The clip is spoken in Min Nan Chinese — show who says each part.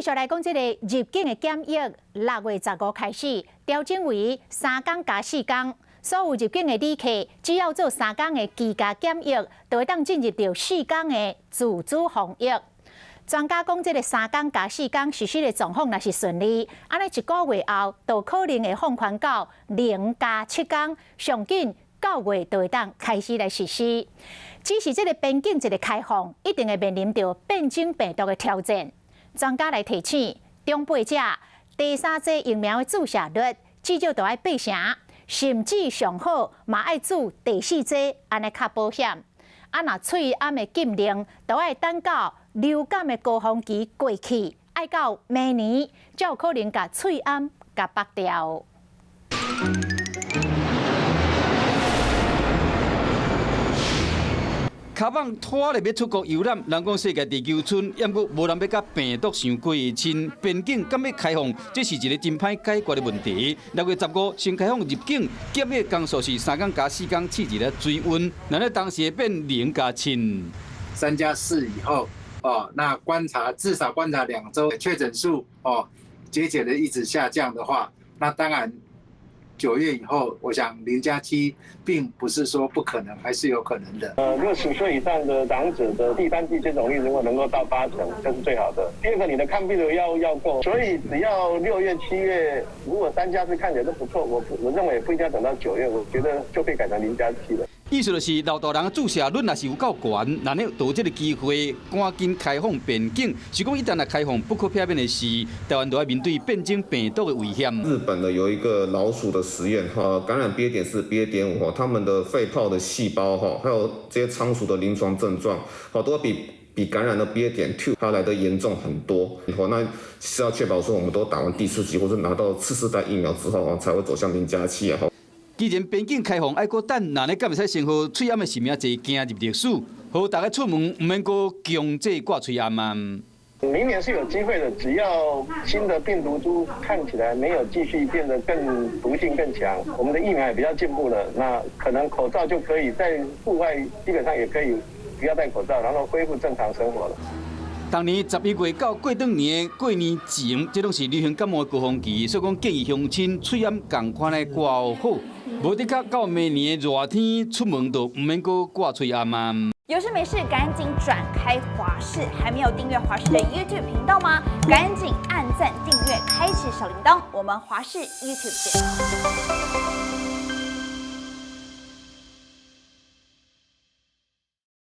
Speaker 1: 續來講，這个入境的檢疫，6月15開始調整為3工加4工。所有入境的旅客，只要做三工的居家檢疫，就會當進入著四工的自主防疫。專家講，這个三工加四工實施的狀況若是順利，按呢一個月後，就可能會放寬到0加7工，上緊9月就會當開始來實施。只是這个邊境一个開放，一定會面臨著變種病毒的挑戰。專家來提醒，長輩者第三劑疫苗的注射率至少都愛八成，甚至上好嘛愛注第四劑，按呢較保險。啊，若喙罨的禁令，都愛等到流感的高峰期過去，愛到明年才有可能共喙罨共縛掉。
Speaker 2: 跤蠓拖咧欲出國遊覽，人講世界地球村，毋過無人欲佮病毒傷過親。邊境敢欲開放，這是一个真歹解決的問題。6月15先開放入境，檢疫工數是三工加四工，試一个水溫，若咧當時會變0加7。
Speaker 3: 3加4以後，哦，那觀察至少觀察2週，確診數哦，節節的一直下降的話，那當然9月以後，我想0加7並不是說不可能，還是有可能的。
Speaker 4: 60歲以上的長者的第三劑接種率如果能夠到8成，這是最好的。第二個，你的抗病毒要夠，所以只要6月、7月，如果3加4看起來都不錯，我認為不一定要等到9月，我覺得就可以改成0加7了。
Speaker 2: 意思就是老大人的注射率若是有夠懸，若呢就這个機會趕緊開放邊境。是講一旦若開放，不可避免的是，台灣就愛面對變種病毒的危險。
Speaker 5: 日本的有一個老鼠的實驗，哈，感染 BA.4、BA.5，哈，他們的肺泡的細胞，哈，還有這些倉鼠的臨床症狀，好，都比感染的 BA.2 還來得嚴重很多。好，那是要確保說我們都打完第四劑，或者拿到次世代疫苗之後，才會走向0加7啊。
Speaker 2: 既然邊境開放，愛閣等，那呢敢會使先予喙罨的實名制行入歷史？予大家出門毋免閣強制掛喙罨啊！
Speaker 4: 明年是有機會的，只要新的病毒株看起來沒有繼續變得更毒性更強，我們的疫苗也比較進步了，那可能口罩就可以在戶外基本上也可以不要戴口罩，然後恢復正常生活了。
Speaker 2: 逐年11月到過轉年的過年前，這攏是流行感冒的高峰期，所以講建議鄉親喙罨仝款來掛好，無的確到明年的熱天出門就毋免閣掛喙罨啊。
Speaker 6: 有事沒事趕緊轉開華視，還沒有訂閱華視的 YouTube 頻道嗎？趕緊按讚訂閱，開啟小鈴鐺，我們華視 YouTube 見。